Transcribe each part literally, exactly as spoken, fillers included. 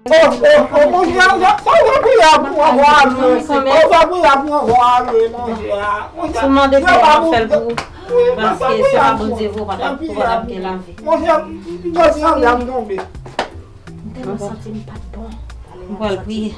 Oh, oh, oh, monchè, sa w fè priye pou anvan ale. Sa w fè priye pou anvan ale, monchè. Monchè, si w mande pou yo fè l pou ou, paske se pa Bondye vre, ou pa t ap, ou pa t ap gen lavi. Monchè, m sanble ap tonbe. M tèlman santi m pa t bon. M pral priye.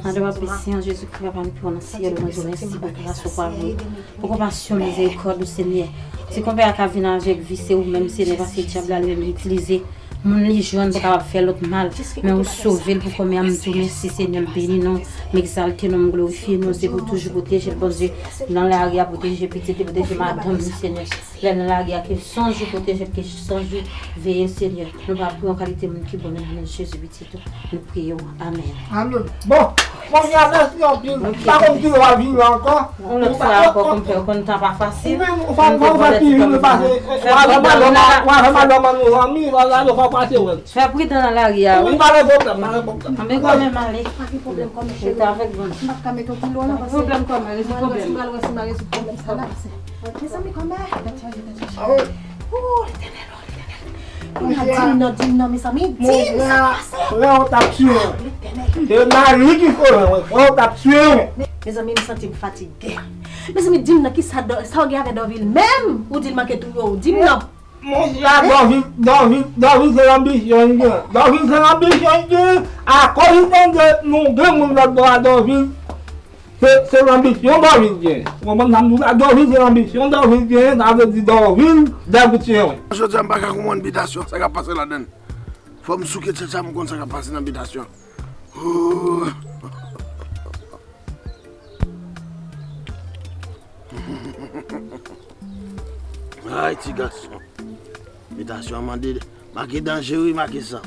Nan non papa, Seyè Jezikri, Papa nou ki nan syèl, mwen di w mèsi pou gras ou, pou pawòl ou, pou konpasyon, mizerikòd ou, Senyè. Si konpè a ka vin avèk vi, se ou menm, Senyè, paske dyab la li menm li itilize moun li jwenn pou kapab fè lòt mal. Men ou sove l pou kòmè a, m di w mèsi, Senyè, m beni non, m egzalte non, m glorifye non, se pou toujou pwoteje l, Bondye. Nan lari a, pwoteje pitit li, pwoteje madanm li, Senyè. Lè nan lari a, ke sonj ou pwoteje l, ke sonj ou veye l, Senyè. Nou pa pou yon kalite moun ki bon, men nan non Jezi, pitit ou, nou priye w. Amèn. Amèn. Bon, monchè, mèsi anpil. M pa konn kilè w ap vini ankò. Yon lòt fwa ankò, konpè, ou konn tan pa fasil. Ou menm, ou pa, ou pa fè ti vin pase. W a fè madanm an, w a fè madanm an nou zanmi, w a gade w pa pase wè. Fè pridan nan lari a, wi. Wi, pa gen pwoblèm, pa gen pwoblèm. Anben kòmè m ale. Pa gen pwoblèm kòmè cheri. Rete avèk Bondye. M p ap ka mete yon kilo non, pase. Pwoblèm kòmè, rezoud pwoblèm. Mwen al wè si m a rezoud pwoblèm sa la. Mezanmi kòmè. Oh, Letènèl, oh, Letènèl. Kounye a, di m non, di m non, mezanmi, di m sa k pase. Lè w t ap tiye mwen. Letènèl. Se mari ki sove mwen, lè w t ap tiye mwen. Mezanmi, m santi m fatige. Mezanmi, di m non, kisa Dò-, sa w gen avè Dòvil menm? Ou di l manke touye w, di m non. Monchè, Dòvil, Dòvil, Dòvil se lanbisyon l gen. Dòvil se lanbisyon l gen. Akoz ou tande nou gen moun lòtbò a Dòvil, se, se lanbisyon Dòvil gen. Ou konprann sa m di w la? Dòvil se lanbisyon Dòvil gen, sa vle di Dòvil dèboutye wi. Jodi a m pa ka konprann bitasyon, sa k ap pase ladann. Fò m souke tchatcha m konn sa k ap pase nan bitasyon. Oh. Ay, ti gason. Bitasyon an mande, make danje wi, make san.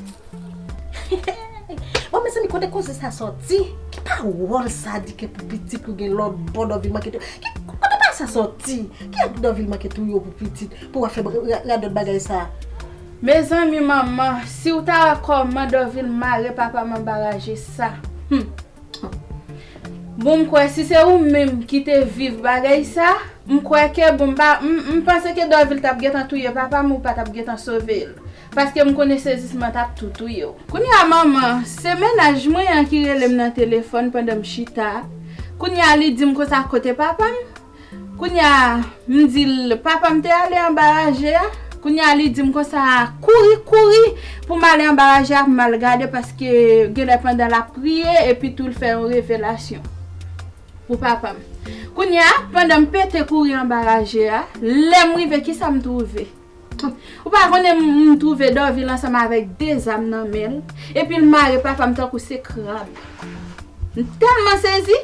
Bon, mezanmi, kote koze sa sòti? Ki pawòl sa di ke pou pitit ou gen lòtbò Dòvil manke touye? Ki, kote pawòl sa sòti? Ki ak Dòvil manke touye w pou pitit, pou w ap fè ra-, radòt bagay sa? Mezanmi, manman, si w ta wè kòman Dòvil mare papa m anba raje sa. Hmm. Bon, m kwè si se ou menm ki te viv bagay sa, m kwè ke, bon, m pa, m, m panse ke Dòvil t ap gentan touye papa m, ou pa t ap gentan sove l. Paske m konnen sezisman t ap tou touye w. Kounye a, manman, se mennaj mwen an ki rele m nan telefòn pandan m chita. Kounye a, li di m konsa kote papa m. Kounye a, m di l, papa m te ale anba raje a. Kounye a, li di m konsa, kouri, kouri pou m ale anba raje a, pou m al gade, paske genlè pandan l ap priye, epi tou l fè yon revelasyon pou papa m. Kounye a, pandan m pete kouri anba raje a, lè m rive, kisa m twouve? Ou pa konnen m, m twouve Dòvil ansanm avèk de zam nan men l, epi l mare papa m tankou se krab. M tèlman sezi.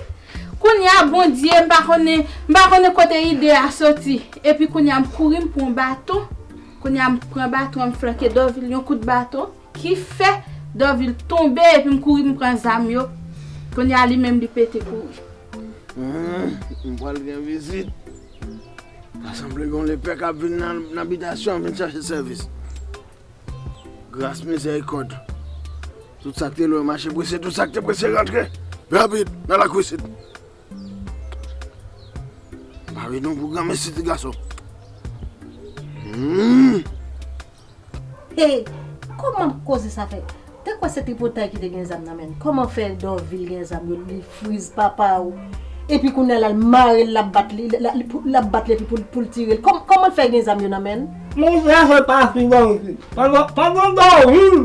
Kounye a, Bondye, m pa konnen, m pa konnen kote ide a soti. Epi kounye a, m kouri, m pran baton. Kounye a, m pran baton an, m flanke Dòvil yon kout baton ki fè Dòvil tonbe, epi m kouri, m pran zam yo. Kounye a, li menm, li pete kouri. Hmm, m pral gen vizit. Ta sanble gen yon lepè k ap vin nan, nan bitasyon an vin chache sèvis. Gras, mizerikòd. Tout sa k te lwen mache prese, tout sa k te prese rantre. Rapid, nan lakou isit. Mare nou pou granmesi ti gason. Hmm. Hey, kòman koze sa fè? Te kwè se tripotay ki te gen zam nan men l. Kòman fè Dòvil gen zam yo, li friz papa w? Epi kounye a la, l mare l, l ap bat li, l, l, l, l ap bat li epi pou, pou l tire l. Kòm-, kòman l fè gen zam yo nan men l? Monchè, se pa friz Dòvil. Pandan, pandan Dòvil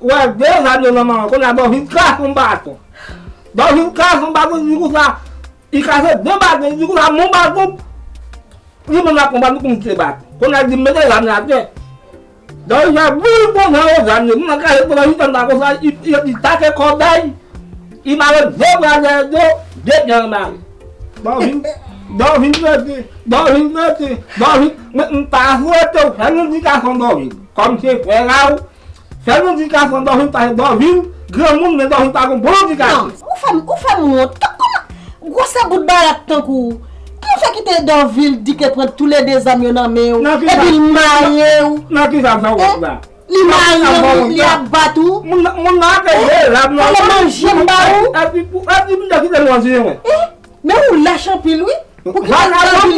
wè de zam yo nan men l, kounye a Dòvil kase yon baton. Dòvil kase yon baton, di konsa, li kase de baton, di konsa, mon baton. Li menm l ap konprann pou m te bat. Kounye a l di m mete zam nan atè. Dòvil fè boul konsa yo zam yo. Moun nan kraze pandan li tann la konsa, li, li, li take kòbèy. Li mare de bra dèyè do, de pye l mare. Dòvil, Dòvil mete, Dòvil mete, Dòvil, men m pa swete w fè nou di gason Dòvil. Kòm se frè a ou, fè nou di gason Dòvil, paske Dòvil, granmoun, men Dòvil pa gon bon edikasyon. Non, ou fè m, ou fè m wont. Kòman, gwosè bout barak tankou w, ki w fè kite Dòvil di ke pran toulede zam yo nan men w, epi l mare w? Nan ki zam sa w wont la? Li mare w, li ap bat ou? Moun nan, moun nan ap peye zam nan. Fò l manje m ba ou? Epi pou, epi pou kite nou antre mwen. Men ou lach anpil wi. Pou kite Dòvil,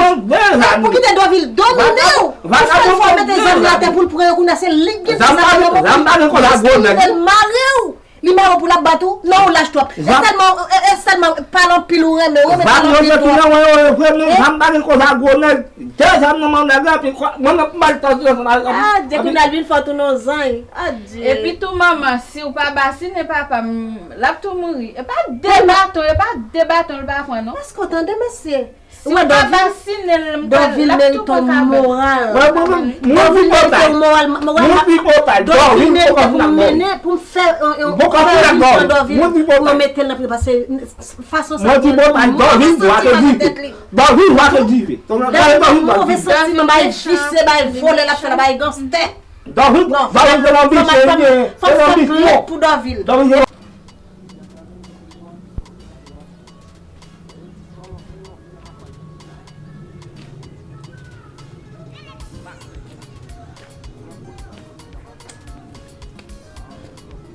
pou kite Dòvil domine w. Pou fè l fè mete zam nan atè pou l pran yo, kounye a se li k gen zam nan, zam pa gen kòl a gwo nèg. L mare w. Li mare w pou l ap bat ou? Non, ou lach twòp. E sèlman, e, e sèlman pale anpil ou renmen, ou renmen pale anpil twòp. Zam yo te tounen, mwen, yo, yo, vre, men zam pa gen koz a gwo nèg. De zam nan men nèg la, pi kwa, mwen, mwen, m pa l tann ansanm avèk. Adye, kounye a l vin fè w tounen yon zanj. Adye. Epi tou, manman, si w pa basinen papa m, l ap tou mouri. E pa de baton, e pa de baton l pa pran, non. Èske w tande, mesye? Si w pa basinen l, m pral, l ap tou pran kabrit. Mwen, mwen, mwen, mwen vi bòtay. Mwen vi bòtay. Dòvil merite pou m mennen, pou m fè, euh, euh, fè yon pran Dòvil pou yo mete l nan prizon, paske fason sa. Mwen di bòtay, Dòvil dwa te dife. Dòvil dwa te dife. Dòvil dwa te dife. Move santiman, bay visye, bay vòlè l ap fè la, bay ganstè. Dòvil, Dòvil se yon visye, se yon visye. Fòk fè plent pou Dòvil. Dòvil se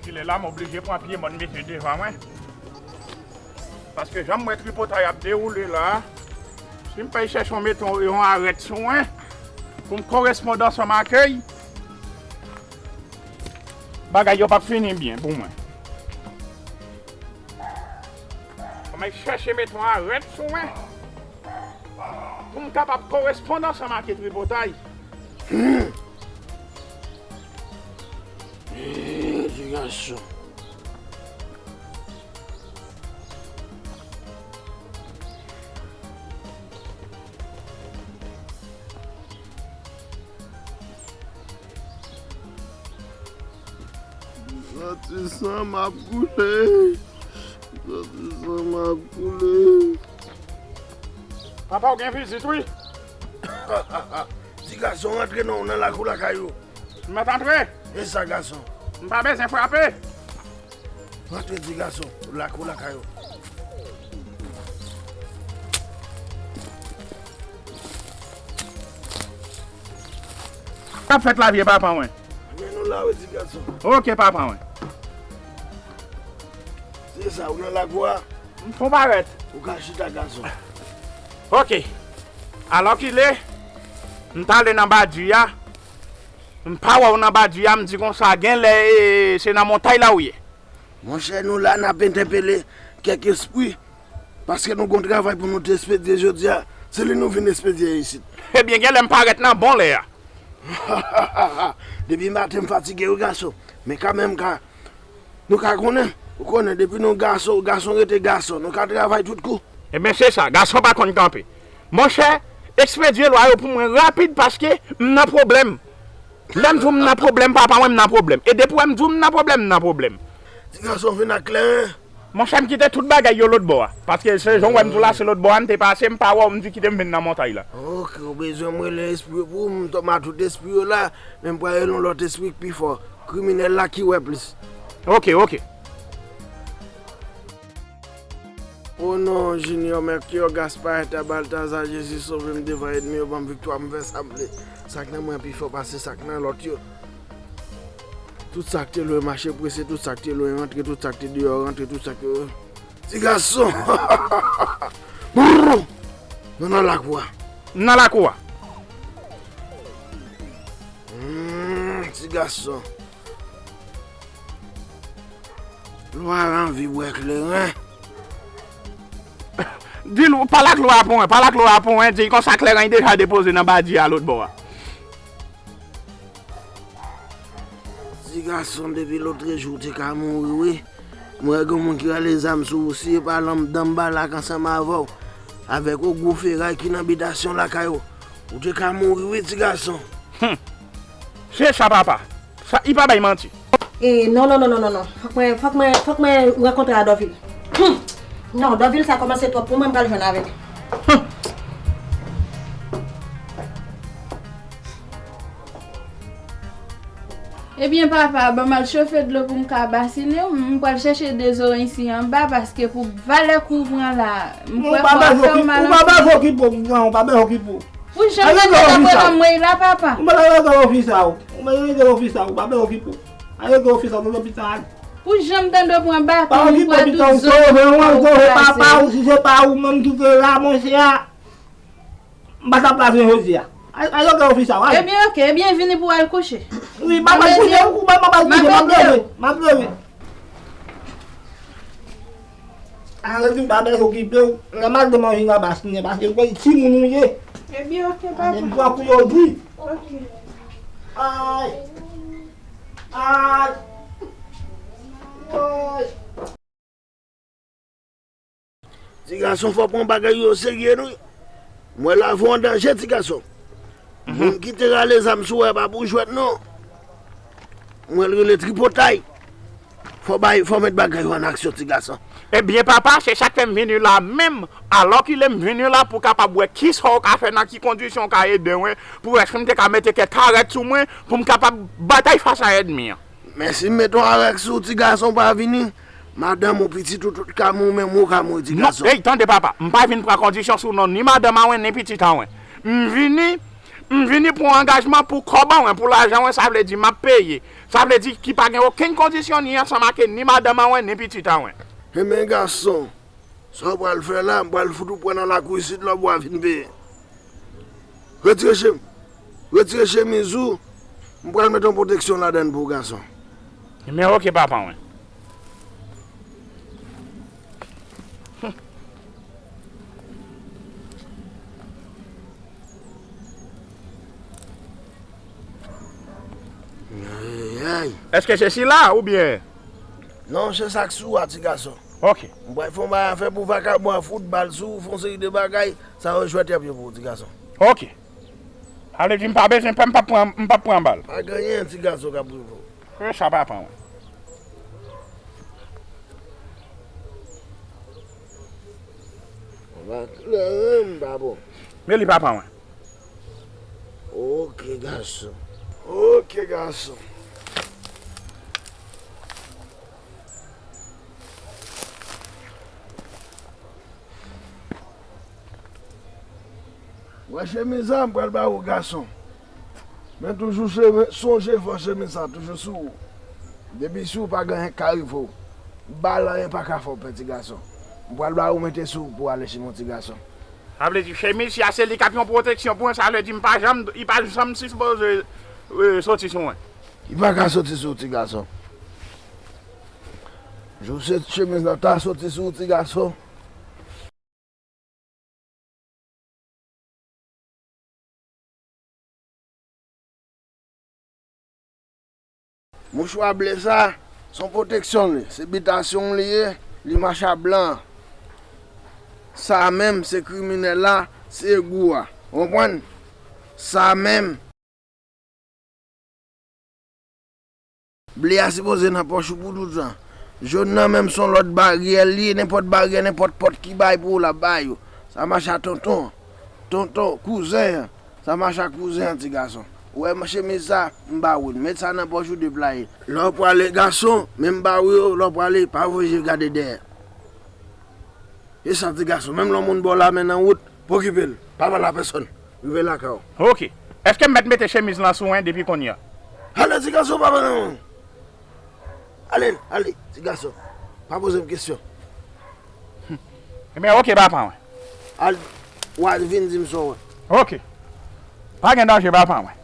Kilè la, m oblije pran pye mòn mete devan mwen. Paske jan m wè tripotay ap dewoule la, si m pa al chèche yon, mete yon, yon arèt sou mwen, pou m koresponn ansanm ak li, bagay yo p ap fini byen pou mwen. Fò m al chèche mete yon arèt sou mwen pou m kapab koresponn ansanm ak tripotay. Hmm. Eh, ti gason. Santi san m ap koule. Santi san m ap koule. Papa, w gen vizit, wi. Ti gason, rantre non, w nan lakou lakay ou. M mèt antre? E sa, gason. M pa bezwen frape. Rantre, ti gason, lakou lakay ou. K ap fèt la, vye papa mwen? Men nou la wi, ti gason. Oke, papa mwen. Se sa, ou nan lakou a? M fon parèt. Ou ka chita, gason. Oke. Alòkile, m t ale nan badi a. M pa wè w nan badi a, m di konsa, genlè, e, se nan montay la ou ye. Monchè, nou la, n ap entèpele kèk espri, paske nou gon travay pou nou te espedye jodi a. Se li nou vin espedye isit. Ebyen, genlè m parèt nan bon lè a. Depi maten m fatige wi, gason. Men kanmenm, ka, nou ka konnen, ou konnen, depi nou gason, gason rete gason, nou ka travay tout kou. Ebyen, se sa, gason pa konn kanpe. Monchè, ekspedye lwa yo pou mwen rapid paske m nan pwoblèm. Lè m di w m nan pwoblèm, papa mwen, m nan pwoblèm. E depi w wè m di w m nan pwoblèm, m nan pwoblèm. Ti gason vin ak kleren. Monchè, m kite tout bagay yo lòt bò a. Paske se jan w wè m di w la, se lòt bò a m te pase, m pa wè w, m di kite m vin nan montay la. Oke, ou bezwen m rele espri yo pou m, m tonbe tout espri yo la, men m pral rele yon lòt espri k pi fò. Kriminèl la ki wè plis. Oke, oke. O non, Junior, Melchior, Gaspard, Balthazar, Jezi sove m devan ènmi yo, ban m viktwa, m fè sa m vle. Sa k nan mwen pi fò pase sa k nan lòt yo. Tout sa k te lwen mache prese, tout sa k te lwen rantre, tout sa k te deyò rantre, tout sa k te... Ti gason! Brrr! Nou nan lakou a. Nan lakou a. Hmm, ti gason. Lwa a anvi bwè kleren. Di l, pale ak lwa a pou mwen, pale ak lwa a pou mwen, di l konsa kleren deja depoze nan badi a lòt bò a. Ti gason, depi lòtrejou w te ka mouri wi. M wè gen moun ki rale zam sou ou, si e pa lanm danm balak ansanm avè w, avèk yon gwo feray ki nan bitasyon lakay ou, ou te ka mouri wi, ti gason. Hum. Se sa, papa. Sa, li pa bay manti. E, non, non, non. Fòk mwen, fòk mwen, fòk mwen rankontre a Dòvil. Hum. Non, Dòvil sa kòmanse twòp pou mwen, m pral jwenn avè l. Hum. Ebyen, papa, ban m al chofe dlo pou m ka basinen w. M pral chèche de zoranj isi anba, paske pou valè kouvran la, m kwè fò fè w mal anpil. Ou pa bezwen okipe w, ou pa bezwen okipe w. Pou jan m tande dapre manmwey la, papa. Ou pa ta rete ofis la, ou. Ou pa ta rete ofis la, ou pa bezwen okipe w. Pa rete ofis la, ou lopital. Pou jan m tande w pran baton, m kwè tout zo w kraze. Papa, ou, si se pa ou menm ki te la, monchè, m pa t ap la jodi a. Al, al okipe ofis la, ou al. Ebyen, oke, ebyen, vini pou w al kouche. Wi, m ap al kouche, ou pa, m ap al kouche, m ap leve, m ap leve. Arete, m pa bezwen okipe w. Lè madanm an vin anba sinyè, paske l konn timoun ou ye. Ebyen, oke, papa. Menm pran kou yo di. Oke. Ay. Ay. Ay. Ti gason, fò pran bagay yo serye, wi. M wè lavi w an danje, ti gason. Moun ki te rale zam sou ou a pa pou jwèt, non. M wè l rele tripotay. Fò bay, fò met bagay yo an aksyon, ti gason. Ebyen, papa, se sa k fè m vini la menm. Alòkile m vini la pou kapab wè kisa w ka fè, nan ki kondisyon w ka ede mwen, pou wè si m te ka mete kèk arèt sou mwen, pou m kapab batay fas a ènmi an. Men si m met yon arèt sou w, ti gason, w pa vini. Madanm ou, pitit ou, tout ka mouri, menm ou ka mouri, ti gason. Non, ey, tande, papa. M pa vin pran kondisyon sou non, ni madanm an, ni pitit an. M vini, m vini pou angajman, pou kòb an, pou lajan an, sa vle di m ap peye. Sa vle di ki pa gen okenn kondisyon ni ansanm ak ni madanm an, ni pitit an. Ebyen, gason, sa w pral fè la, m pral fout ou pran nan lakou isit, lòtbò a vin peye. Retire chemiz. Retire chemiz ou. M pral met yon pwoteksyon ladann pou w, gason. Men oke, papa mwen. Ay, ay. Èske se sila oubyen? Non, se sa k sou a, ti gason. Oke. M pral fè yon bagay, fè pou vakabon a fout bal sou ou, fè yon seri de bagay, sa yo jwèt y ap ye pou ou, ti gason. Oke. Sa vle di m pa bezwen pè, m p ap pran, m p ap pran bal. Pa gen anyen, ti gason, k ap rive w. Se sa, papa mwen. Ou pa klè, m pa bon. Men li, papa mwen. Oke, gason. Oke, gason. Wè chemiz sa, m pral ba ou, gason. Men toujou cheve-, sonje fò chemiz sa toujou sou ou. Depi sou ou pa gen anyen k ka rive w. Bal anyen pa ka fè w pè, ti gason. M pral ba ou mete sou ou pou ale sinon, ti gason. Sa vle di chemiz sa se li k ap yon pwoteksyon pou mwen, sa vle di m pa janm, li pa janm sipoze, e, soti sou mwen. Li pa ka soti sou ou, ti gason. Jou se chemiz la ta soti sou ou, ti gason. Mouchwa ble sa, se yon pwoteksyon li, se bitasyon w li ye, li mache a blan. Sa menm, se kriminèl la, se egou a. Ou konprann? Sa menm. Ble a sipoze nan pòch ou pou toutan. Jòn nan menm se yon lòt baryè li ye, nenpòt baryè, nenpòt pòt ki bay pou ou, l ap bay ou. Sa mache a tonton. Tonton, kouzen an. Sa mache a kouzen an, ti gason. Ou wè chemiz sa, m ba ou l. Met sa nan pòch ou, deplaye. Lè w prale, gason, men m ba ou yo, lè w prale, pa voye je gade dèyè. E sa, ti gason, menm lè yon moun ba w lamen nan wout, pa okipe l, pa pale a pèsonn. Rive lakay ou. Oke. Èske m mèt mete chemiz lan sou mwen depi kounye a? Ale, ti gason, pa pale non. Ale, ale, ti gason. Pa poze m kesyon. Ebyen, oke, papa mwen. Al, w a vin di m sa w wè. Oke. Pa gen danje, papa mwen.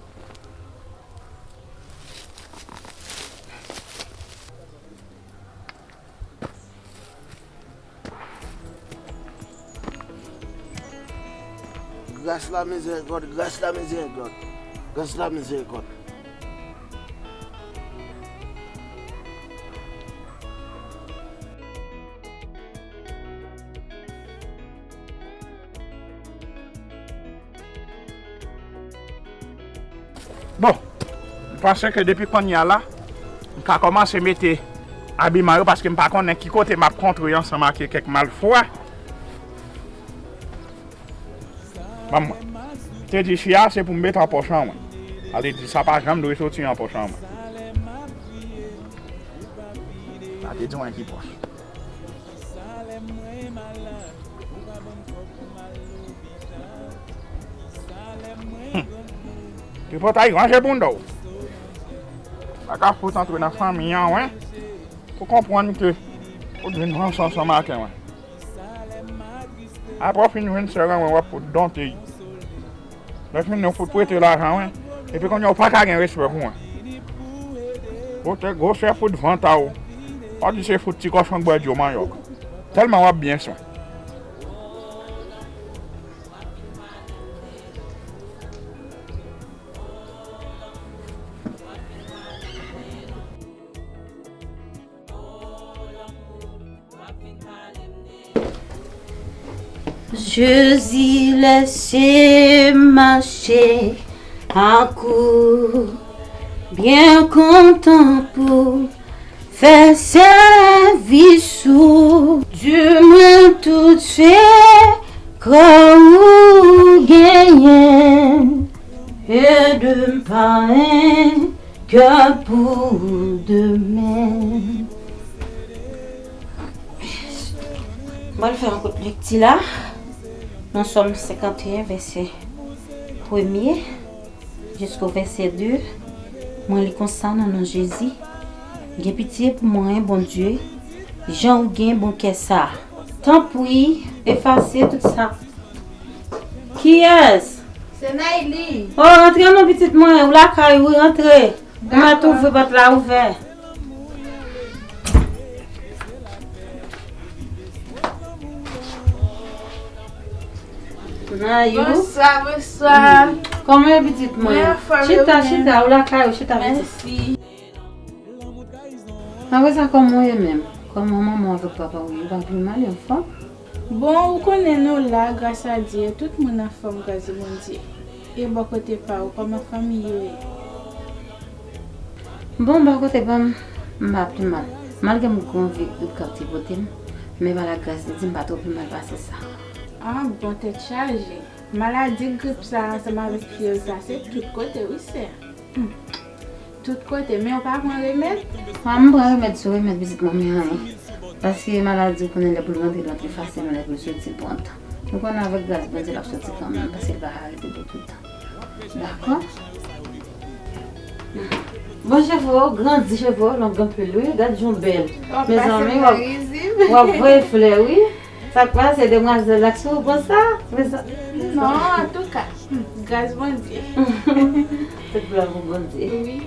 Gras la mizèrikòd, gras la mizèrikòd, gras la mizèrikòd. Bon, m panse ke depi kounye a la, m ka kòmanse mete abiman yo, paske m pa konnen ki kote m ap kontre ansanm ak kèk malfwa. Ban mwen. Te di chya se pou m mete an pòch an mwen. Sa vle di sa pa janm dwe soti an pòch an mwen. Sa te di mwen ki pòch. Hmm. Tripotay, ranje bounda w. Pa ka fout antre nan fanmi an, wen. Pou konprann ke ou t vin ranse ansanm ak mwen. Apre w fin jwenn sè an, wen, w ap fout donte. Lè fini, w fout prete lajan, wen. Epi kounye a, w pa ka gen respè pou mwen. Ou te gwosè fout vant a w. W ap di se fout ti kòchon k bwè dlo manyòk. Sèlman w ap byen swen. Jezi lèse mache ak ou, byen kontan pou fè sèvis ou. Di mwen tout se kò ou genyen, ede m pa en kè pou demen. Mwen fè yon kout lekti la nan Sòm senkanteyen, vèsè premye jisko vèsè de. Mwen li konsa nan non Jezi. Gen pitye pou mwen, Bondye, jan ou gen bon kè sa. Tanpri, efase tout sa. Kiyès? Se Nayli. Oh, rantre non pitit mwen, ou lakay ou, rantre. Ou mèt ouvri pòt la ouvè. Nayou. Bonswa, bonswa. Kòman ye pitit mwen? Mwen anfòm. Chita, chita, ou lakay ou, chita pitit. Mèsi. Apre sa, kòman w ye menm? Kòman manman w avèk papa w ye? Yo pa pi mal, yo anfòm? Bon, ou konnen nou la, gras a Dye, tout moun anfòm, gras Bondye. E bò kote pa w, kòman fanmi yo ye? Bon, bò kote pa m, m pa pi mal. Malgre m gon vye grip k ap tripote m, men pa la gras de Dye, m pa twò pi mal pase sa. Ah, bon, tèt chaje. Maladi grip sa ansanm avèk fyèv sa, se tout kote, wi, sè. Hmm. Tout kote, men ou pa pran remèd? Ah, m pran remèd sou remèd, pitit mwen, men anyen. Paske maladi, ou konnen, lè pou l rantre, l rantre fasilman, lè pou l soti, pran tan. Ou konnen, avèk gras Bondye, l ap soti kanmenm, paske l pa ka rete pou tout tan. Dakò? Bon, cheve w grandi, cheve w long anpil, wi. Gad jan w bèl. Mezanmi, w ap, w ap voye flè, wi. Sa k pase, demwazèl la k sou ou konsa? Non, antouka, gras Bondye. Tout glwa pou Bondye. Wi.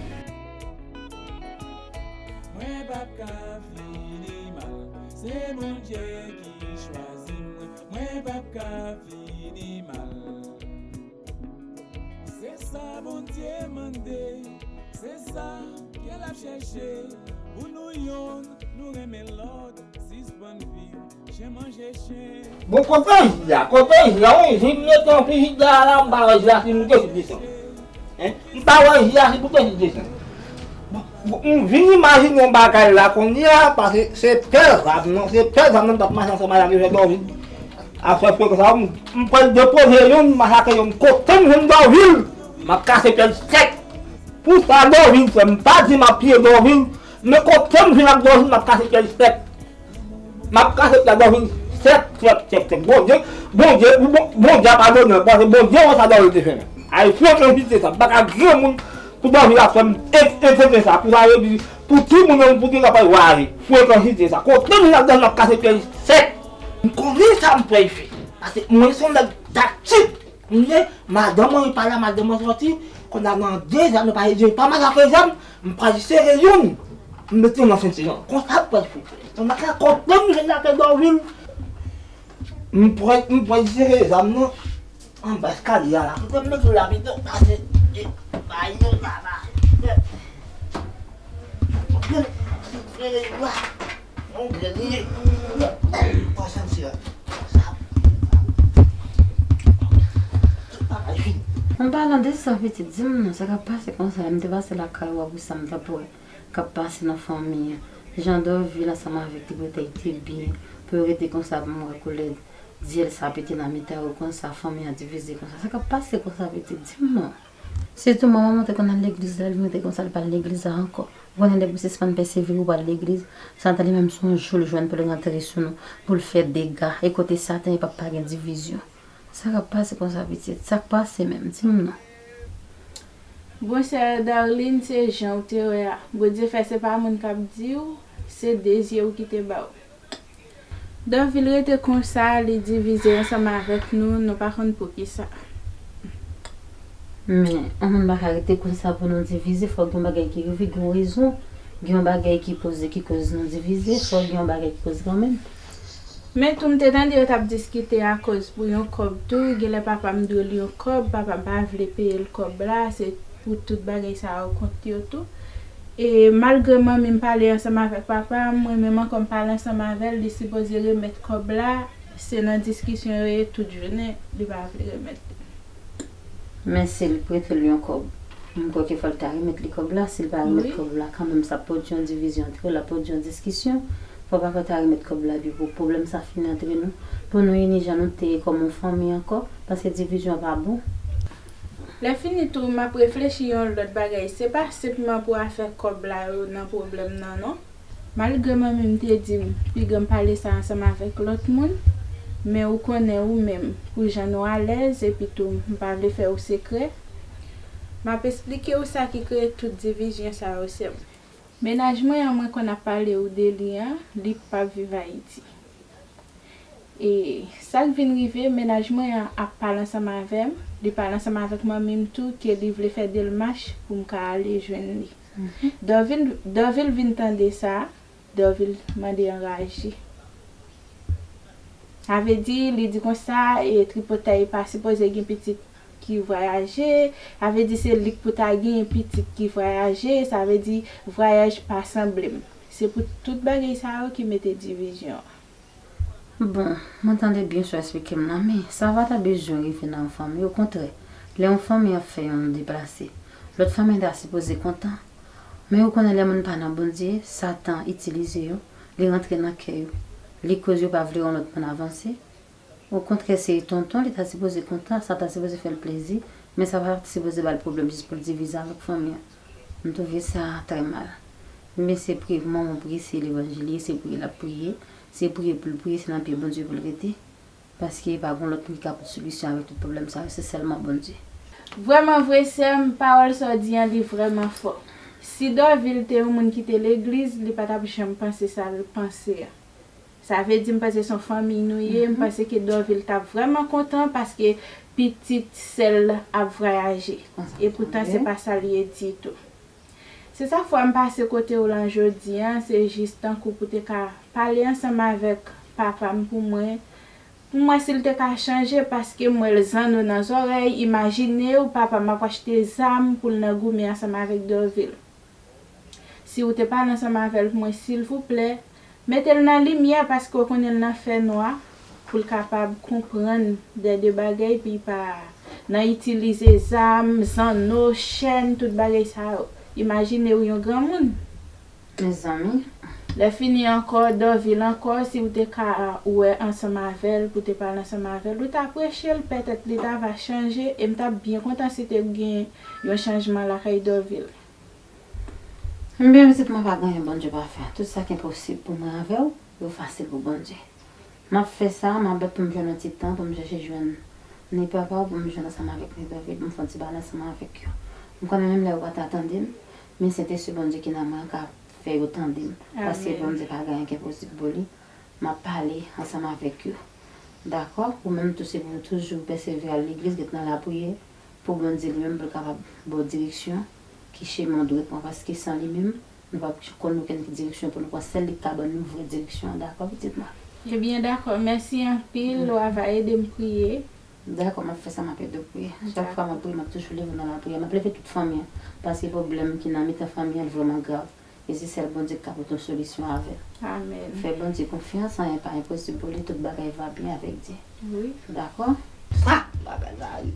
Mwen p ap ka fini mal, se Bondye ki chwazi mwen. Mwen p ap ka fini mal. Se sa Bondye mande, se sa ke l ap chèche. Pou nou yonn, nou renmen lòt, sispann viv chen manje chen. Bon, kote ji a? Kote ji a? Wi, ji m mete nan frijidè a la, m pa wè ji a si moute sou desann. Hein? M pa wè ji a si moute sou desann. Bon, bon, m vin imajine yon bagay la kounye a, paske se pè zam nan, se pè zam nan m t ap mache ansanm avèk Dòvin. Afè frekans sa, m, m pral depoze youn, m atake youn. Kote m jwenn Dòvil, m ap kase pye l sèk. Pou sa Dòvil fè, m pa di m ap tiye Dòvil, men kote m jwenn ak Dòvil, m ap kase pye l sèk. M ap kase pye Dòvil sèk, sèk, sèk, sèk. Bondye, Bondye, Bon-, Bondye a padone l, paske Bondye wè sa Dòvil te fè menm. Ay, frekansite sa, m pa ka granmoun pou Dòvil ap fè m en-, entèten sa, pou sa yo di, pou timoun yo, pou timoun ap rayi, frekansite sa. Kote m jwenn ak Dòvil, m ap kase pye l sèk. M konnen sa m pral fè. Paske mwen se yon nèg taktik. Kounye a, madanm mwen pa la, madanm mwen sòti. Kounye a nan de zam, nou pa, yo pa mal ak zam. M pral sere youn. M mete youn nan senti an. Konsa m pral fè. Kounye a, kote m jwenn ak Dòvil. M pral, m pral sere zam nan. Anba eskalye a la. Kote m mete l la pito. Pase. E, ba yo la, ba. Grenn, grenn, grenn, grenn. An palan de sa, pitit, di m non, sa k ap pase konsa? M te pase lakay ou, apre sa m t ap wè k ap pase nan fanmi an. Jan Dòvil ansanm avèk Tripotay te byen, pou yo rete konsa, pou m wè koulè dyèl sa pete nan mitan yo konsa, fanmi an divize konsa. Sa k ap pase konsa, pitit, di m non. Sitou manman mwen te konn al legliz la, li mete konsa, li pa al legliz la ankò. Ou konnen, depi w sispann pèsevere, ou pa al legliz, sa ta li menm se yon jou l jwenn pou l rantre sou nou, pou l fè dega. E kote Satan, e p ap pa gen divizyon. Sa k ap pase konsa, pitit? Sa k pase menm? Di m non. Bon, sè Darline, se jan w te wè a. Bondye fè se pa moun k ap di w, se de zye w ki te ba w. Dòvil rete konsa, li divize ansanm avèk nou, nou pa konn poukisa. Men, yon moun pa ka rete konsa pou nou divize, fòk gen yon bagay ki rive, gen yon rezon, gen yon bagay ki poze ki koz nou divize, fòk gen yon bagay ki koz kanmenm. Men tou, m te tande yo t ap diskite akoz pou yon kòb tou, genlè papa m dwe l yon kòb, papa m pa vle peye l kòb la, se pou tout bagay sa yo kont yo tou. E malgre manmi m pale ansanm avèk papa m, mwen menm ankò m pale ansanm avè l, li sipoze remèt kòb la, se nan diskisyon yo ye tout jounen, li pa vle remèt li. Men si l prete l yon kòb, m kwè ke fò l ta remèt li kòb la. Si l pa remèt kòb la, kanmenm sa ap pwodui yon divizyon antre yo, l ap pwodui yon diskisyon. Fò papa ta remèt kòb la epi pou pwoblèm sa fini antre nou, pou nou ini jan nou te ye kòm yon fanmi ankò, paske divizyon pa bon. Lè fini tou, m ap reflechi yon lòt bagay. Se pa senpman pou afè kòb la yo nan pwoblèm nan, non. Malgre manmi m te di m piga m pale sa ansanm avèk lòt moun, men ou konnen ou menm, pou jan nou alèz, epi tou m pa vle fè ou sekrè, m ap esplike w sa ki kreye tout divizyon sa yo, sè m. Mennaj mwen an, mwen konn ap pale w de li an, li p ap viv Ayiti. E sa k vin rive, mennaj mwen an ap pale ansanm avè m, li pale ansanm avèk manmi m tou ke li vle fè demach pou m ka ale jwenn li. Dòvil, Dòvil vin tande sa, Dòvil mande anraje. Sa vle di, li di konsa, e tripotay pa sipoze gen pitit ki vwayaje, sa vle di se li k pou ta gen pitit ki vwayaje, sa vle di vwayaj pa sanble m. Se pou tout bagay sa yo ki mete divizyon an. Bon, mwen tande byen sa w eksplike m nan, men sa pa ta bezwen rive nan yon fanmi. Okontrè, lè yon fanmi ap fè yon deplase, lòt fanmi ta sipoze kontan. Men ou konnen lè moun pa nan Bondye, Satan itilize yo, li rantre nan kè yo, li koz yo pa vle wè yon lòt moun avanse. Okontrè, se tonton, li ta sipoze kontan, sa ta sipoze fè l plezi, men sa pa t sipoze ba l pwoblèm jis pou l divize avèk fanmi an. M twouve sa trè mal. Men se priye pou manman w priye, se levanjil li ye, se priye l ap priye. Se priye pou l priye, se nan pye Bondye pou l rete. Paske pa gen lòt moun ki ka pote solisyon avèk tout pwoblèm sa yo, se sèlman Bondye. Vrèman vre, sè m, pawòl sa w di an, li vrèman fò. Si Dòvil te yon moun ki te legliz, li pa t ap janm panse sa l panse an. Sa vle di, m panse se yon fanmi nou ye, m panse ke Dòvil t ap vrèman kontan paske pitit sè l ap vwayaje. Epoutan, se pa sa l ye ditou. Se sa k fè m pase kote w lan jodi an, se jis tankou pou te ka pale ansanm avèk papa m pou mwen, pou m wè si l te ka chanje, paske m wè l zanno nan zòrèy. Imajine w, papa m ap achte zam pou l nan goumen ansanm avèk Dòvil. Si w te pale ansanm avè l pou mwen, silvouplè, mete l nan limyè, paske w konnen l nan fènwa, pou l kapab konprann de, de bagay, pou l pa nan itilize zam, zanno, chèn, tout bagay sa yo. Imajine w yon granmoun. Mezanmi. Lè fini ankò, Dòvil ankò, si w te ka wè ansanm avè l, pou te pale ansanm avè l, ou ta preche l, petèt li ta va chanje, e m t ap byen kontan si te gen yon chanjman lakay Dòvil. Ebyen, pitit mwen, pa gen anyen Bondye pa fè. Tout sa ki enposib pou mwen avè w, yo fasil pou Bondye. M ap fè sa, m ap bat pou m jwenn yon ti tan, pou m chèche jwenn ni papa w, pou m jwenn ansanm avèk ni Dòvil, pou m fè yon ti pale ansanm avèk yo. M konnen menm lè yo pa ta tande m, men Sentespri Bondye ki nan mwen an ka fè yo tande m. Paske Bondye pa gen anyen ki enposib pou li. M ap pale ansanm avèk yo. Dakò? Ou menm tou, se pou w toujou pèsevere al legliz, ret nan lapriyè, pou Bondye li menm, pou l kapab ba w direksyon, ki chemen w dwe pran, paske san li menm, nou p ap konn okenn direksyon pou nou pran. Sèl li k ka ban nou vrè direksyon an, dakò, pitit mwen? Ebyen, dakò. Mèsi anpil. W a va ede m priye. Dakò, m ap fè sa, m ap ede w priye. Chak fwa m ap priye, m ap toujou leve nan lapriyè. M ap leve tout fanmi an, paske pwoblèm ki nan mitan fanmi an, li vrèman grav. E se sèl Bondye ki ka pote yon solisyon avè l. Amèn. Fè Bondye konfyans, anyen pa enposib pou li, tout bagay va byen avèk Dye. Wi. Dakò? Sa bagay la ye.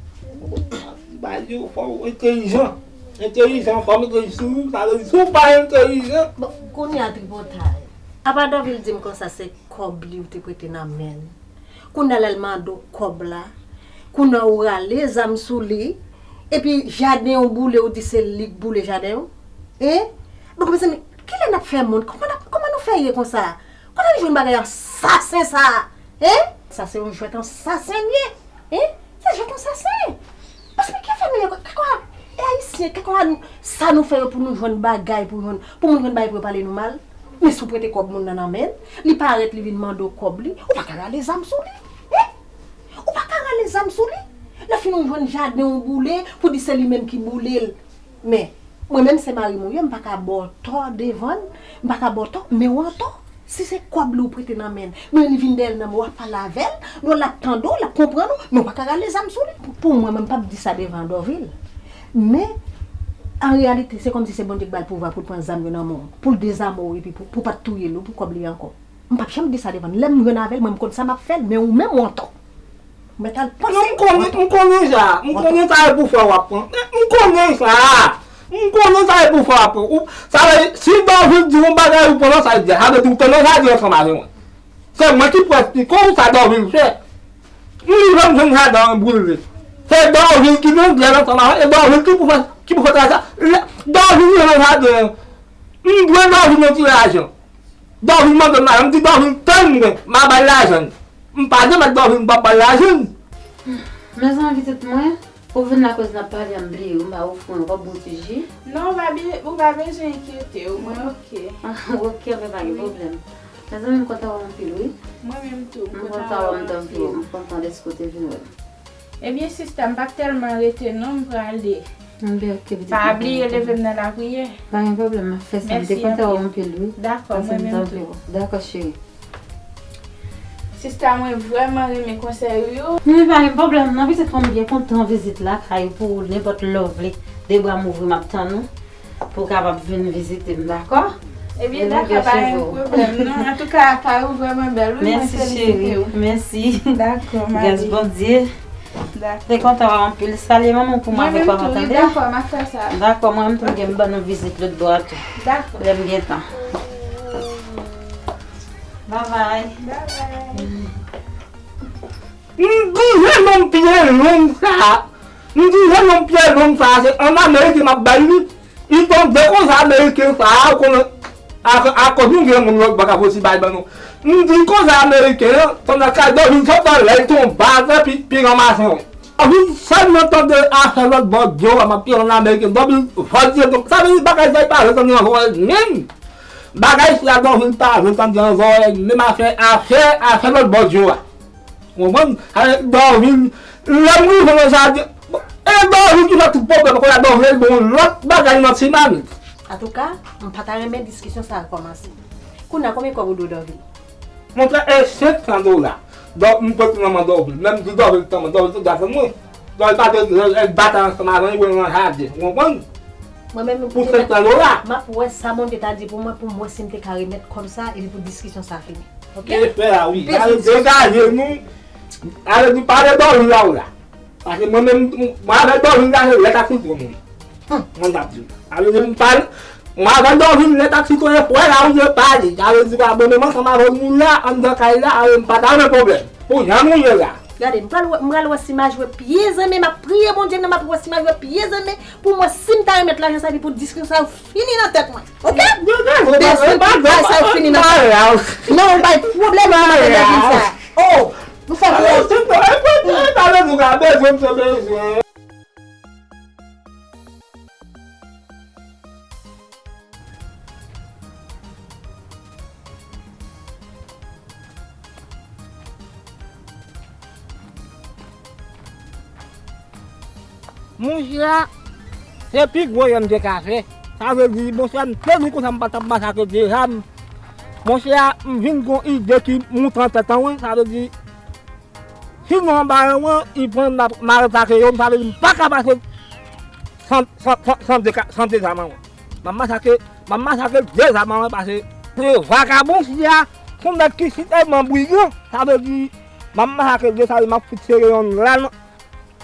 Bagay yo fò w entèlijan. Entèlijan, fò w entèlijan. Sa vle di, si w pa entèlijan, Bon, kounye a tripotay. Apa Dòvil di m konsa se kòb li ou te prete nan men l. Kounye a lè l mande w kòb la, kounye a ou rale zam sou li, epi jaden w boule, ou di se li k boule jaden w? Hein? Bon, mezanmi, kilè n ap fè moun? Kòman n ap, kòman nou fè ye konsa? Kote nou jwenn bagay ansasen sa a? Hein? Sa se yon jwèt ansasen l ye. Hein? Se jwèt ansasen. Paske kèk fanmi yo, kèk fwa, e ayisyen, kèk fwa, sa nou fè yo pou nou jwenn bagay, pou jwenn, pou moun jwenn bagay pou yo pale nou mal. Men si w prete kòb moun nan nan men l, li parèt, li vin mande w kòb li, ou pa ka rale zam sou li. Hein? Ou pa ka rale zam sou li. Lè fini ou jwenn jaden w boule, pou di se li menm ki boule l. Men, mwen menm se mari m ou ye, m pa ka ba w tò devan l, m pa ka ba w tò, men w antò. Si se kòb li ou prete nan men l, men li vin dèyè l nan men w, w ap pale avè l, non, l ap tande w, l ap konprann ou, men w pa ka rale zam sou li. Pou, pou mwen, mwen, m p ap di sa devan Dorvil. Men, an reyalite, se kòmsi se Bondye k ba l pouvwa pou l pran zam yo nan men w, pou l dezame w, epi pou, pou w pa t touye l, ou pou kòb li ankò. M p ap janm di sa devan l. Lè m jwenn avè l, mwen, m konn sa m ap fè l, men ou menm, ou antò. Mwen t al panse. Non, m konnen, m konnen sa. M konnen sa e pou fè w ap pran. M konnen sa. M konnen sa e pou fè w ap pran. Ou, sa vle, si Dorvil di yon bagay ou pran, sa vle di, sa vle di ou te nan jaden ansanm avè mwen. Se mwen ki pou esplike w sa Dorvil fè. M rive m jwenn jaden an brile. Se Dorvil ki nan jaden ansanm avè mwen, e Dorvil ki pou fè, ki pou fè travay sa. Lè Dorvil rive nan jaden an, m dwe Dorvil yon ti lajan. Dorvil mande m lajan, m di Dorvil tann mwen, m a ba l lajan l. M pa janm ak Dorvil m p ap ba l lajan l. Mezanmi pitit mwen, ou vin la koz n ap pale an m bliye w, m pa ofri w ankò bon ti ji. Non, ou pa bi- ou pa bezwen enkyete w, mwen oke. Ah, ou oke, anben pa gen pwoblèm. Mezanmi m kontan wè w anpil wi. Mwen menm tou, m kontan wè w anpil. M kontan dèske w te vin wè m. Ebyen sista, m p ap tèlman rete non, m prale. Anben oke, pitit mwen. Pa bliye leve m nan lapriyè. Pa gen pwoblèm, m ap fè sa. M te kontan wè w anpil wi. Dakò, mwen menm tou. Dakò, cheri. Sista, mwen vrèman renmen konsèy ou yo. Men pa gen pwoblèm non, pitit mwen, m byen kontan vizit lakay ou, pou nenpòt lè w vle, de bra m ouvri, m ap tann ou. Pou w kapab vin vizite m, dakò? Ebyen dakò, pa gen pwoblèm non. Antouka, kay ou vrèman bèl wi, mwen felisite w. Mèsi cheri, mèsi. Dakò, m ale. Gras Bondye. Dakò. Te kontan wè w anpil. Salye manman w pou mwen avèk papa, tande? Mwen menm tou, wi, dakò, m ap fè sa. Dakò, mwen menm tou, m gen m ban nou vizit lòt bò a tou. Dakò. Lè m gen tan. Babay. Babay. M di jan nonm pye long sa a, m di jan nonm pye long sa a, se an Ameriken m ap bay li. Li tande koze Ameriken sa a, ou konnen, ak, akoz nou gen moun lòt bò k ap osi bay ban nou. M di koze Ameriken an, pandan kay Dòvil sot nan lè l tonbe a, pi, pi ranmase w. Dòvil sèlman tande afè lòt bò dyo a, m ap pye an Ameriken, Dòvil vòlye tonbe. Sa vle di bagay sa li pa vle tande nan zòrèy menm. Bagay sila Dòvil pa vle tande nan zòrèy menm, afè, afè, afè lòt bò dyo a. Ou konprann? Sa vle di Dòvil, lè m rive nan jaden, e Dòvil ki fè tout pwoblèm, kounye a Dòvil al bon lòt bagay nan ti mamit. Antouka, m pa ta renmen diskisyon sa a kòmanse. Kounye a, konbyen kòb ou dwe Dòvil? Monchè, e senk san dola. Dò, m pote nan men Dòvil. Lè m di Dòvil tanmen, Dòvil te desann mwen. Dòvil pa te, lè l bat ansanm avè m, li voye l nan jaden. Ou konprann? Mwen menm, pou senk san dola. M ap wè sa Bondye ta di pou mwen, pou m wè si m te ka remèt kòb sa, epi pou diskisyon sa fini. Oke? E fè a wi. Ale degaje nou. Ale nou pale Dòvil la w la. Paske mwen menm, mwen avèk Dòvil la, se lèt ak sitwon nou. Mwen t ap di w. Ale nou pale, mwen avèk Dòvil, lèt ak sitwon, e frè la, ou vle pale. Ale di w abòne m ansanm avèk nou la, anndan kay la, ale m pa ta renmen pwoblèm. Pou jan nou ye la. Gade, m pral wè, m pral wè si m a jwe pye zanmi, m ap priye Bondye m nan, m ap wè si m a jwe pye zanmi, pou m wè si m ta remèt lajan sa, epi pou diskisyon sa yo fini nan tèt mwen. Oke? Depi bagay sa yo fini nan tèt mwen. Non, ou bay pwoblèm pou madanm sa. Oh, nou fè pwoblèm. Monchè, se pi gwo yè m te ka fè. Sa vle di, monchè, m te di konsa m pa t ap masakre de zam. Monchè, m vin gen yon ide ki moute nan tèt mwen. Sa vle di, si nou anba yon wan, li pran m ap, m al atake yo, sa vle di m pa ka pase san, san, san, san de ka, san de zam an mwen. M ap masakre, m ap masakre de zam an mwen pase pou vakabon sila, se yon nèg ki si tèlman briyan, sa vle di, m ap masakre de sa, m ap fout sere yonn la nan,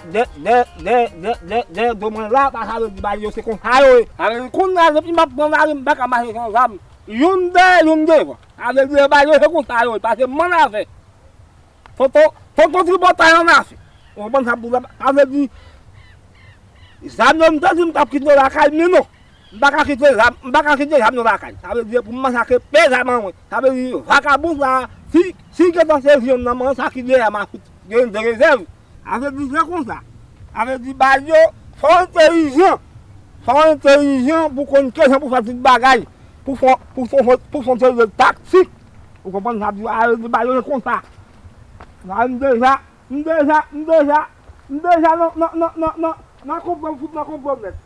dèyè, dèyè, dèyè, dèyè, dèyè, dèyè do mwen la, pa sa vle di bagay yo se konsa yo ye. Sa vle di kounye a depi m ap pran lari m pa ka mache san zam. Youn dèyè, youn devan. Sa vle di bagay yo se konsa yo ye, pase m ann avè. Tonton, tonton Tribòtay ann afe. Ou konprann sa m di w la? Sa vle di, zam yo m te di m t ap kite yo lakay, men non. M pa ka kite zam, m pa ka kite zam yo lakay. Sa vle di se pou m masakre pye zam an mwen. Sa vle di vakabon sa, si, si gentan sezi yonn nan men sa ki dèyè m a fout gen de rezèv. Sa vle di se konsa. Sa vle di baz yo, fò w entèlijan. Fò w entèlijan pou konn kijan pou fè tout bagay. Pou fè, pou fè, pou fè yon seri de taktik. Ou konprann sa m di w la? Sa vle di baz yo se konsa. La m deja, m deja, m deja, m deja nan, nan, nan, nan, nan, nan konprann, fout nan konprann nèt.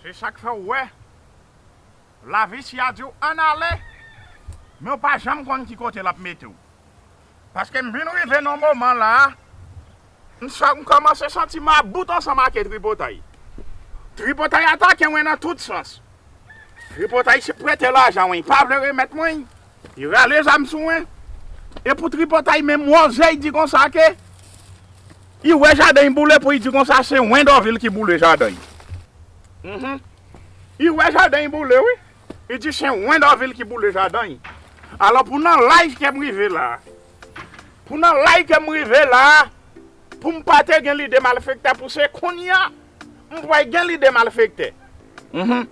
Se sa k fè w wè, lavi si a di w ann ale, Men w pa janm konn ki kote l ap mete w. Paske m vin rive nan moman la a, m sa, m kòmanse santi m about ansanm ak tripotay. Tripotay atake mwen nan tout sans. Tripotay se prete lajan mwen, li pa vle remèt mwen. Li rale zam sou mwen. E pou tripotay menm, wozèy di konsa ke li wè jaden li boule pou li di konsa se Wendovil ki boule jaden li. Mhm. Li wè jaden li boule, wi. Li di se Wendovil ki boule jaden li. Alò, pou nan laj ke m rive la, pou nan laj ke m rive la, pou m pa te gen lide malfektè, pou se kounye a m pral gen lide malfektè. Mhm.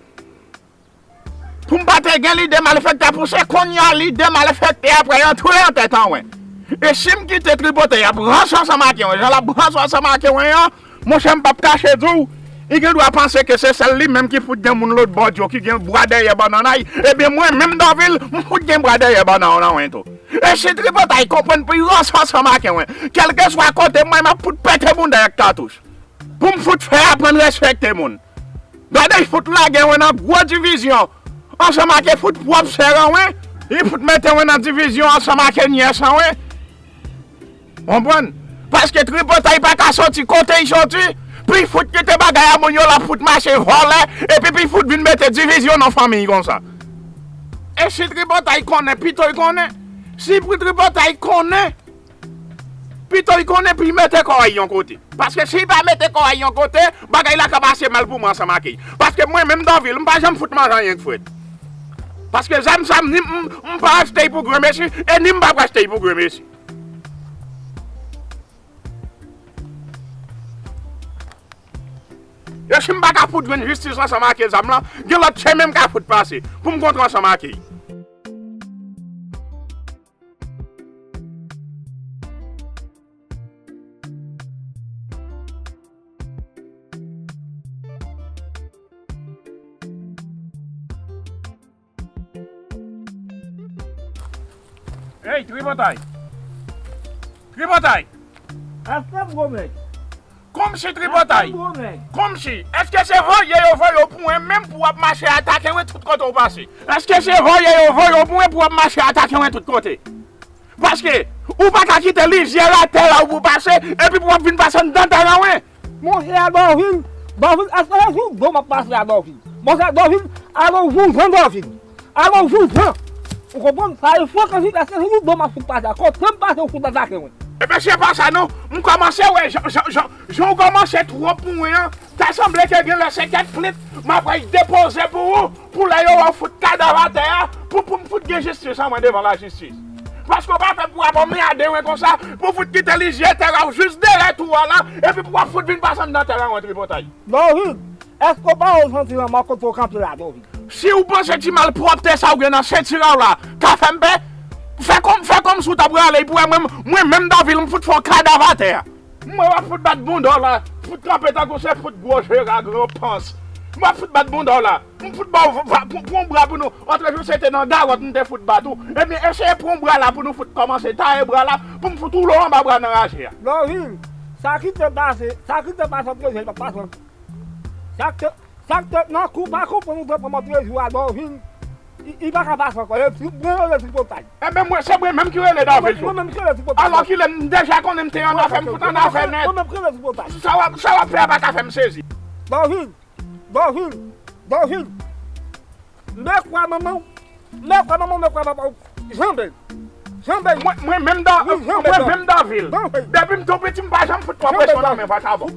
Pou m pa te gen lide malfektè, pou se kounye a lide malfektè a pral antre nan tèt an mwen. E si m kite tripotay ap ranse ansanm ak mwen, jan l ap ranse ansanm ak mwen an, monchè, m p ap kache di w, li gen dwa panse ke se sèl li menm ki fout gen moun lòtbò di yo, ki gen bwa dèyè bannanay. Ebyen, mwen menm, Dovil, m fout gen bwa dèyè bannanay tou. E si tripotay konprann pou l ranse ansanm ak mwen, kèlkeswa kote mwen, m ap fout pete bounda ak katouch. Pou m fout fè aprann respekte moun. Gade, li fout lage mwen nan gwo divizyon ansanm ak fout pwòp sè an mwen, li fout mete mwen nan divizyon ansanm ak nyès an mwen. Konprann? Paske tripotay pa ka soti kote li soti, pou li fout kite bagay a moun yo, l ap fout mache vòlè, epi pou li fout vin mete divizyon nan fanmi konsa. E si tripotay konnen, pito li konnen. Si pou tripotay konnen, pito li konnen pou li mete kò a yon kote. Paske si li pa mete kò a yon kote, bagay la ka pase mal pou mwen ansanm ak li. Paske mwen menm, Dovil, m pa janm fout manje anyen k frèt. Paske zam sa, ni m, m pa achte l pou granmesi, e ni m pa pral achte l pou granmesi. E si m pa ka fout jwenn jistis ansanm ak zam lan, gen lòt chemen m ka fout pase pou m kontre ansanm ak li. Ey, tripotay! Tripotay! Afè pwomèt. Konmsi tripotay! Afè pwomèt. Konmsi, èske se voye yo voye w pou mwen menm pou w ap mache atake mwen tout kote w pase? Èske se voye yo voye w pou mwen pou w ap mache atake mwen tout kote? Paske ou pa ka kite lizyè latè la ou pou pase, epi pou w ap vin pase anndan tèren mwen. Monchè Dovil, Dovil, èske se sou do m ap pase a, Dovil? Monchè Dovil, alò jouvan, Dovil. Alò jouvan. Ou konprann? Sa e fò ke si èske se sou do m ap fout pase a. Kote m pase ou fout atake mwen. Ebyen, se pa sa non. M kòmanse wè jan, jan, jan, jan w kòmanse twòp pou mwen an. Ta sanble ke gen lè se kèk plent m ap al depoze pou ou. Pou lè yo wè w fout kadav atè a, pou, pou m fout gen jistis an mwen devan lajistis. Paske w pa fè pou w ap anmède mwen konsa, pou w fout kite lizyè tèren w jis dèyè tou a la, epi pou w ap fout vin pase anndan tèren mwen tripotay. Dovil, èske w pa wè w senti lanmò kote w kanpe la, Dovil? Si w panse ti malpwòpte sa w gen nan senti w la ka fè m pè, fè kòm, fè kòmsi w t ap rale pou wè mwen, mwen menm Dovil m fout fè w kadav atè a. Mwen w ap fout bat bounda w la, fout kanpe tankou se fout gwo jera gran pans. Mwen w ap fout bat bounda w la. M fout ba w va, pran, pran bra pou nou. Otrejou se te nan gawòt m te fout bat ou. Ebyen, eseye pran bra la pou nou fout kòmanse taye bra la, pou m fout woule w anba bra nan raje a. Dovil, sa ki te pase, sa ki te pase otrejou, li p ap pase ankò. Sa k te, sa k te nan kou pa konprann ou te pran otrejou a, Dovil. Li, li pa ka pase ankò. Li, li, li rele tripotay. Ebyen, mwen, se mwen menm ki rele Dovil tou. Mwen menm ki rele tripotay. Alò ki lè m deja konnen m te an afè, m fout an afè nèt. Mwen menm ki rele tripotay. Sa w ap, sa w ap fè a pa ka fè m sezi. Dovil, Dovil, Dovil. Mèkwè manman w, mèkwè manman w, mèkwè papa w. Janbe l. Janbe l. Mwen, mwen menm Da-, mwen menm Dovil. Depi m tou piti, m pa janm fout pran presyon nan men vakabon.